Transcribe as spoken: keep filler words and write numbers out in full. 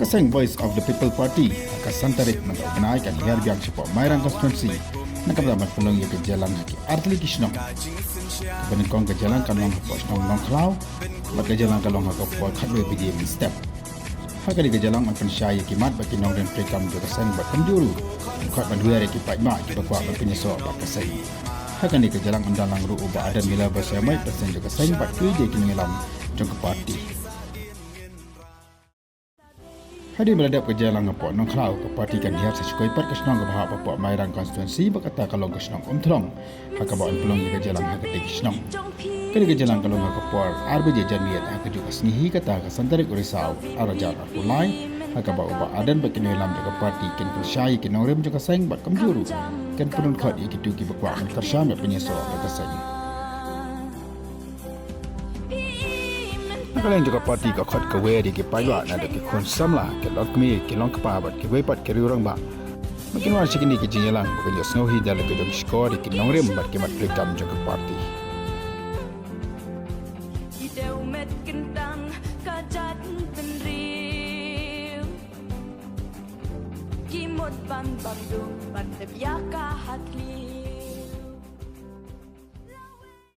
Seng Voice of the People Party ha ka san tarik mynta u bnai kan hiar biang shapoh Mairang constituency na ka bynta ban pynlong ïa ka jingïalang ha ki artylli ki shnong. Kaba nyngkong ka jingïalang kan long hapoh shnong Nongkhlaw bad ka jingïalang kan long ha ka por khatwei baje mynstep. Ha kane ka jingïalang yn pynshai ïa ki mat bad ki nongrim treikam jong ka seng bad kumjuh ruh yn khot ban wer ïa ki paidbah kiba kwah ban pynïasoh bad ka seng. Ha kane ka jingïalang yn don lang ruh u Bah Ardent Miller Basaiawmoit, president jong ka seng bad kiwei de ki nongïalam jong ka party. Hadien ba la dep ka jingïalang hapoh Nongkhlaw, ka party kan hiar sa sha kawei pat ka shnong kaba hap hapoh Mairang constituency, ba kata ka long ka shnong Umthlong, ha kaba yn pynlong ïa ka jingïalang ha katei ka shnong. Kane ka jingïalang ka long ha ka por ar baje janmiet ha kajuh ka sngi hi, kata ka san tarik u Risaw ar hajar arphew lai, ha kaba u Bah Ardent bad ki nongïalam jong ka party kin pynshai ïa ki nongrim jong ka seng bad kumjuh ruh kin pynrung khot ïa kito kiba kwah ban kyrshan bad pynïasoh bad ka seng. Na ka liang jong ka party ka khot ka wer ïa ki paidbah, naduh ki khun samla, ki longkmie, ki longkpa bad kiwei pat ki riew rangbah, ba kin wan sha kane ka jingïalang ba kan ïohsngew hi da la ka jong shkor ïa ki nongrim bad ki mat treikam jong ka party. Ki dewmet kyntang ka jaitbynriew, ki mut ban bam dum ban dep ïa ka ha khlieh.